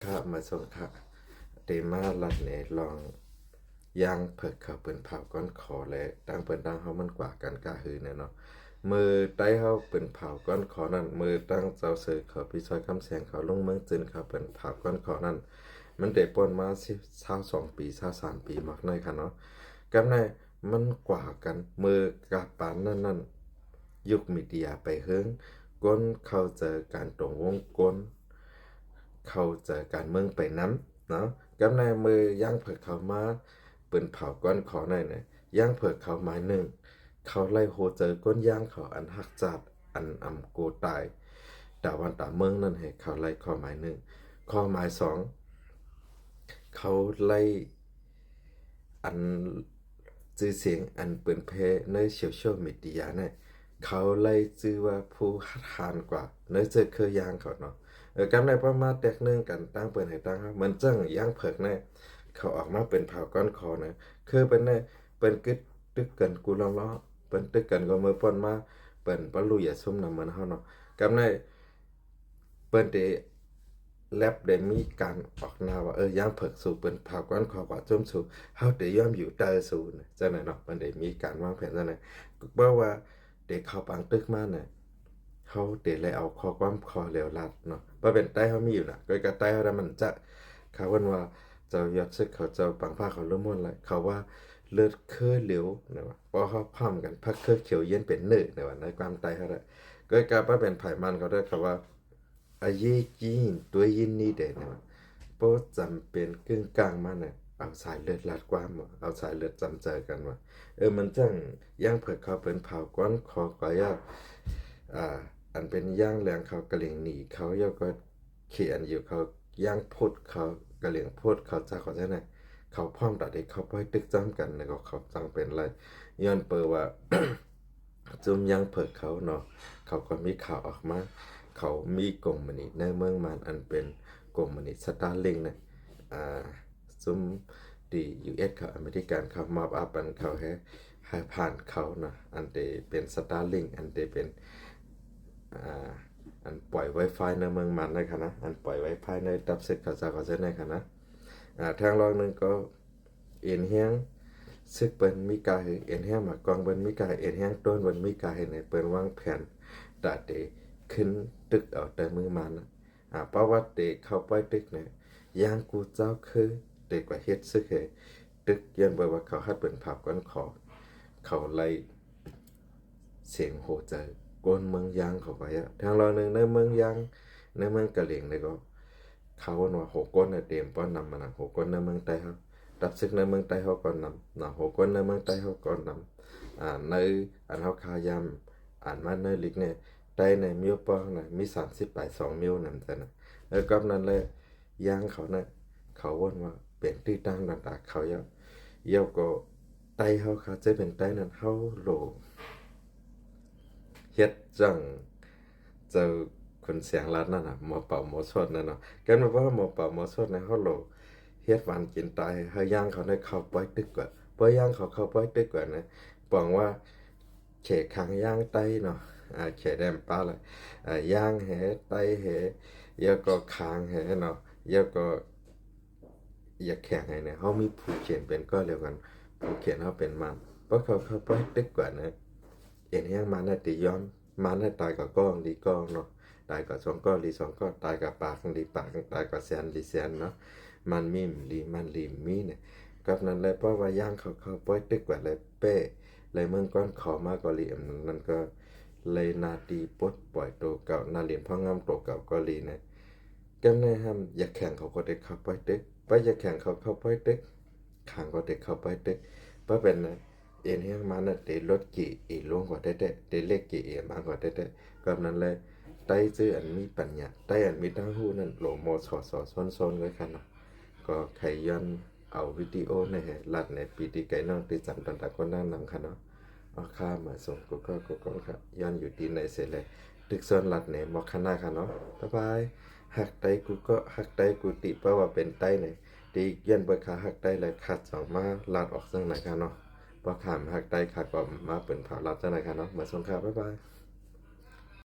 ຂະ ມາຊົມຂະ ເຕມາລັດເນລອງ ຢ່າງເຜິກເຂົາປືນເຜົາກ້ອນຄໍ ແລະ ຕັ້ງເປີນຕັ້ງເຮົາມັນກວ່າກັນກະຮືແນ່ເນາະ. ເມື່ອໄຕ້ເຮົາປືນເຜົາກ້ອນຄໍນັ້ນ ເມື່ອຕັ້ງເຈົ້າເສີເຂົາ ພີ່ຊອຍຄຳແສງເຂົາ ລຸງເມືອງຈືນເຂົາ ປືນເຜົາກ້ອນຄໍນັ້ນ ມັນໄດ້ປົນມາຊາວສອງປີ ຊາວສາມປີ ມັກໜ້ອຍຂະເນາະ. ກັບໃນ ມັນກວ່າກັນ ເມື່ອກະປານນັ້ນນັ້ນ ຍຸກມີເດຍໄປເຮີງ ຄົນເຂົ້າໃຈການຕົງວົງ ຄົນເຂົ້າໃຈການເມືອງໄປນຳເນາະ. ກັບໃນເມື່ອຢ່າງເຜິກເຂົາມາ ປືນເຜົາກ້ອນຄໍໃນນະ ຢ່າງເຜິກເຂົາໝາຍໜຶ່ງ ເຂົາໄລ່ໂຮເຈີກ້ນຢ່າງເຂົາອັນຮັກຊາດ ອັນອຳໂກຕາຍ ຕາບ້ານຕາເມືອງນັ້ນ ໃຫ້ເຂົາໄລ່ຂໍ້ໝາຍໜຶ່ງ. ຂໍ້ໝາຍສອງ ເຂົາໄລ່ ອັນຊື່ສຽງອັນເປີນແຜ່ໃນໂຊຊຽວມີເດຍນະ ເຂົາໄລ່ຊື່ວ່າຜູ້ຮັດຮານກວ່າໃນເຈີເຄີຢ່າງເຂົາເນາະ. ເອີ ກັບໃນປະມາແຕກໜຶ່ງກັນ ຕັ້ງເປີນໃຫ້ຕັ້ງເຮົາ ມັນຈັ່ງຢ່າງເຜິກນະ ເຂົາອອກມາປືນເຜົາກ້ອນຄໍນະ ຄືເປັນນະ ເປັນກຶດຕຶກກັນກູລອງເນາະ ເປັນຕຶກກັນກໍເມື່ອປ່ອນມາ ເປັນປະລຸຢາຊຸມນຳເມືອງເຮົາເນາະ. ກັບໃນ ເພິ່ນໄດ້ແລັບໄດ້ມີການອອກໜ້າວ່າ ເອີ ຢ່າງເຜິກ ສູເປັນເຜົ່າກ້ອນຄໍກວ່າຈຸ້ມສູ ເຮົາໄດ້ຍອມຢູ່ໃຕ້ສູນະ ຈັ່ງນັ້ນເນາະ. ເພິ່ນໄດ້ມີການວາງແຜນຈັ່ງນັ້ນ ເພາະວ່າໄດ້ເຂົ້າປາງຕຶກມານະ ເຮົາໄດ້ໄລ່ເອົາຂໍ້ຄວາມຂໍ້ຫຼຽວລາດເນາະ. ເພາະເປັນໃຕ້ເຮົາມີຢູ່ນະ ກໍກະໃຕ້ເຮົາໄດ້ ມັນຈະ ເຂົາເອີ້ນວ່າ ເຈົ້າຍອດຊຶກເຂົາ ເຈົ້າປາງຟ້າເຂົາລົມມ່ວນຫຼາຍ ເຂົາວ່າເລີດຄືຫຼຽວນະວ່າ ເພາະເຮົາພ້ອມກັນ ພັກຄືຂຽວເຢັນເປັນເນີນະວ່າ ໃນຄວາມໃຕ້ເຮົາໄດ້ ກໍກະວ່າເປັນໃຜມັນເຂົາໄດ້ ເຂົາວ່າ ອາເຢຈີນ ຕົວຍິນນີ້ເດ ນະວ່າ ບໍ່ຈຳເປັນກຶ້ງກ້າງມານະ ເອົາສາຍເລືອດລາດກວ່າ ເອົາສາຍເລືອດຈຳໃຈກັນວ່າ ເອີ ມັນຈັ່ງຢ່າງເຜິກເຂົາເປັນເຜົ່າກ້ອນຄໍກວ່າ ຢ່າງ ອ່າ ອັນເປັນຢ່າງແຫຼງເຂົາກະເຫຼງໜີເຂົາ ຢ່າງກໍ ເຄອັນຢູ ເຂົາຍ່າງໂພດເຂົາກະເຫຼງໂພດເຂົາຈາກເຂົາຈັ່ງໃດ ເຂົາພ້ອມຕາເດ ເຂົາປ່ອຍຕຶກຈ້ຳກັນ ແລ້ວກໍເຂົາຈັ່ງເປັນໄລ ຍ້ອນເປີວ່າ ຈຸ້ມຍ່າງເຜິກເຂົາເນາະ ເຂົາກໍມີຂ່າວອອກມາ ເຂົາມີກົງມານີໃນເມືອງມານ ອັນເປັນກົງມານີສະຕາລິງນະ ອ່າ ຈຸ້ມທີ່ຢູເອັສເຂົາ ອາເມລິກັນເຂົາມອບອາປັນເຂົາໃຫ້ ໃຫ້ຜ່ານເຂົານະ ອັນທີ່ເປັນສະຕາລິງ ອັນທີ່ເປັນ ອ່າ ອັນປ່ອຍໄວຟາຍໃນເມືອງມານນະຄະນະ ອັນປ່ອຍໄວຟາຍໃນຕັບຊຶກເຂົາເຈົ້າ ເຂົາເຈົ້ານະຄະນະ. ອ່າ ທາງລອງໜຶ່ງກໍ ເອັນແຮງຊຶກເພິ່ນມີກາໃຫ້ ເອັນແຮງໝາກກອງເພິ່ນມີກາໃຫ້ ເອັນແຮງໂຕນເພິ່ນມີກາໃຫ້ນະ ເພິ່ນວາງແຜນຕາເຕຂຶ້ນຕຶກເອົາແຕ່ມືມານນະ. ອ່າ ປະຫວັດເຕເຂົ້າປ່ອຍຕຶກນະ ຢ່າງກູເຈົ້າຄືເຕກວ່າເຮັດຊຶກໃຫ້ຕຶກ ຍ້ອນເບິ່ງວ່າເຂົາຮັດເປັນພາບກ່ອນຂໍ ເຂົາໄລ່ ສຽງໂຫໃຈ ກົ້ນເມືອງຢ່າງເຂົາໄປອະ ທາງລອງໜຶ່ງໃນເມືອງຢ່າງ ໃນເມືອງກະເຫຼງນີ້ກໍ ເຂົາເອີ້ນວ່າຫົກກົ້ນນະ ເຕັມປ້ອນນຳມານະ ຫົກກົ້ນໃນເມືອງໃຕ້ເຮົາ ຕັບຊຶກໃນເມືອງໃຕ້ເຮົາກໍນຳນະ ຫົກກົ້ນໃນເມືອງໃຕ້ເຮົາກໍນຳ ອ່າ ໃນອັນເຮົາຄາຍາມອ່ານມາໃນລິກນີ້ ໃຕ້ໃນມິວປ້ອງນະ ມີສາມສິບປາຍສອງມິວນຳຊັ້ນນະ ແລ້ວກັບນັ້ນແຫຼະ ຢ່າງເຂົານະ ເຂົາເອີ້ນວ່າເປັນທີ່ຕັ້ງດັງຕາເຂົາ ແລ້ວກໍໃຕ້ເຮົາ ເຂົາຈະເປັນໃຕ້ນັ້ນ ເຮົາໂລ ເຮັດຈັ່ງເຈົ້າຂຸນແສງລາດນັ້ນນະ ໝໍເປົ່າໝໍສອດນັ້ນເນາະ ກັນວ່າໝໍເປົ່າໝໍສອດນະ ເຮົາໂລ ເຮັດຫວານກິນຕາຍ ເຮົາຢ່າງເຂົາໄດ້ເຂົ້າປ່ອຍຕຶກກວ່າ ບໍ່ຢ່າງເຂົາເຂົ້າປ່ອຍຕຶກກວ່ານະ ປອງວ່າ ແຂກຄາງຍ່າງໃຕ້ເນາະ ອ່າ ແຂກແດມປາລະ ອ່າ ຍ່າງແຮ ໃຕ້ແຮ ແລ້ວກໍຄາງແຮເນາະ ແລ້ວກໍຢາກແຂງໃຫ້ເນາະ ເຮົາມີຜູກແຂນເປັນກ້ອນດຽວກັນ ຜູກແຂນເຮົາເປັນມານ ເພາະເຂົາເຂົ້າໄປຕຶກກວ່ານະ ເອັນແຮງມານນະຕິຍອມ ມານນະຕາຍກໍກ້ອງດີກ້ອງເນາະ ຕາຍກໍສອງກ້ອງດີສອງກ້ອງ ຕາຍກໍປາກດີປາກ ຕາຍກໍແສນດີແສນເນາະ ມັນມີດີມັນດີມີນະ ກັບນັ້ນແຫຼະ ເພາະວ່າຢ່າງເຂົາເຂົ້າໄປຕຶກກວ່າແລ້ວ ແປ້ ແລະເມືອງກ້ອນຂໍມາກໍລີ ອັນນັ້ນກໍເລີຍໜ້າທີ່ປົດປ່ອຍໂຕເກົ່າ ໜ້າຫຼິ້ນພອງງາມໂຕເກົ່າກໍລີນະ ກັນແນ່ຫ້າມຢາກແຂງເຂົາກໍໄດ້ເຂົ້າໄປຕຶກ ໄປຢາກແຂງເຂົາເຂົ້າໄປຕຶກ ຄາງກໍໄດ້ເຂົ້າໄປຕຶກ ເພາະເປັນນະ ເອັນແຮງມານະ ເຕລົດເກເອລົງກວ່າແທ້ໆ ເຕເລັກເກເອມາກວ່າແທ້ໆ ກັບນັ້ນແຫຼະ ໃຕ້ຈື່ອັນມີປັນຍາ ໃຕ້ອັນມີທາງຮູ້ນັ້ນ ໂລມຊສຊນໆ ເລີຍຄັນເນາະ ກໍໄຂຍ້ອນ ເອົາວິດີໂອໃນໃຫ້ລັດໃນປີຕີໄກນ້ອງຕີຈຳຕອນຕາຄົນນາງນຳຄະເນາະ ອາຄາມາສົ່ງກຸກກອກກຸກກອງຄະ ຍ້ອນຢູ່ທີ່ໃນເສແລ ຕຶກຊອນລັດໃນໝອກຄະນາຄະເນາະ ບາຍບາຍ ຮັກໄຕກູເກາະ ຮັກໄຕກູຕິ ເພາະວ່າເປັນໄຕໃນ ທີ່ຢ້ອນເບີຄາຮັກໄຕ ແລະ ຄາດສອງມາລາດອອກຈັ່ງໃນຄະເນາະ ບໍ່ຂາມຮັກໄຕ ຄາກໍມາເປັນເຜົ່າລາດຈັ່ງໃນຄະເນາະ ມາສົ່ງຄະ ບາຍບາຍ.